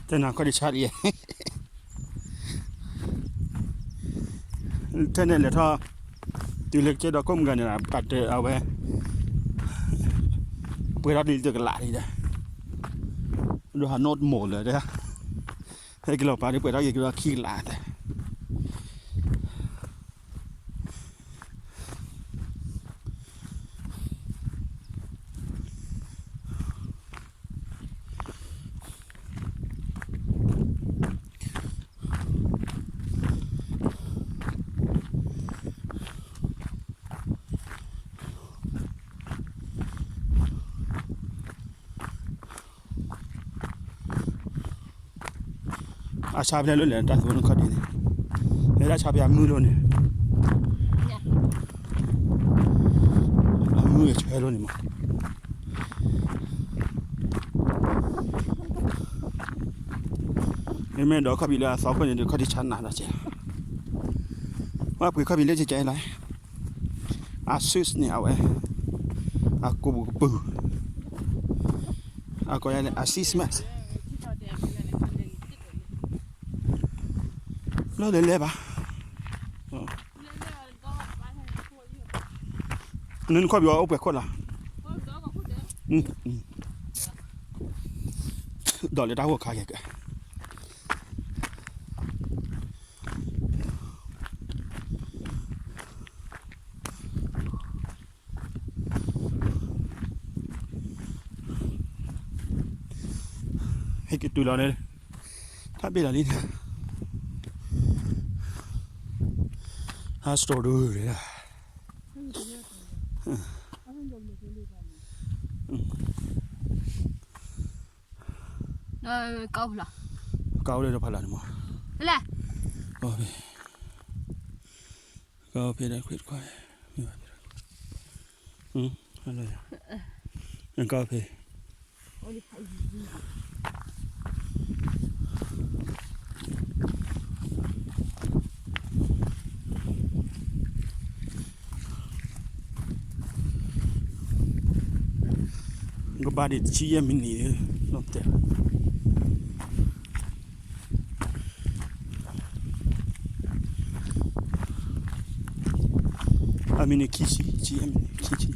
တဲနၤခီၣ်ဒံးဆါလံ, ထဲန့ၣ်လဲၤထီၣ်, တုၤလၢကစၢၢ်ဒီးကိးမုၢ်ဂၤန့ၣ် ပာ်တၢ်အဝဲ, ပှဲၤထီၣ်ဒ်တကလးဒံးဒီး, ဒိးဟးနီၣ်တမိာ်လၢာ်ဒီး, ဟဲက့ၤလီၤပာ်ဒ်ပှဲၤထီၣ်က့ၤကဒီးခံကလးသၢ အဆါဖဲလဲၣ်လၢလဲၣ် တၢ်သဝီနခီၣ်ဒံးန့ၣ်, လဲၤတၢ်ဆါဖဲအမုၢ်လိၤန့ၣ်, အမုၢ်အဆၢလိၤန့ၣ်မး, မ့မ့ၢ်ဒီးခီၣ်ဖံးလၢအသီခိၣ်န့ၣ်ဒီး ခီၣ်ဒံးဆါနၤဒီးကဲ, ဝဲပှ့ၤခီၣ်ဖံးလၢကကဲလီၤ, အဆူၣ်န့ၣ်အဝဲ, အကိာ်ပူၤကပူၤ, အကိးယၤန့ၣ် အဆံးမး, လီၤလဲၤလဲၤဘၣ်, နခီၣ်ဖံးအီၤအိၣ်ပှဲၤခိၣ်လီၤ, ဒီးလၢတၢ်ဂိၢ်ခါကဲကဲ ဟဲက့ၤတုၤလီၤန့ၣ်, တၢ်ဘ့ၣ်လီၤလံန့ၣ်, ဟးစတီၤဒုး, ကအိၣ်လၢဒီးဖးလၢ်န့ၣ်မး, ကအိၣ်ဖဲဒၣ်ခွဲးတခွါ, ကအိၣ်ဖဲ ကဘၣ်ဒံးတဆံယဲၢ်မံးနံး, လီၤတဲာ်, အမံးနံးခံဆံ, တဆံယဲၢ်မံးနံး, ခံဆံ,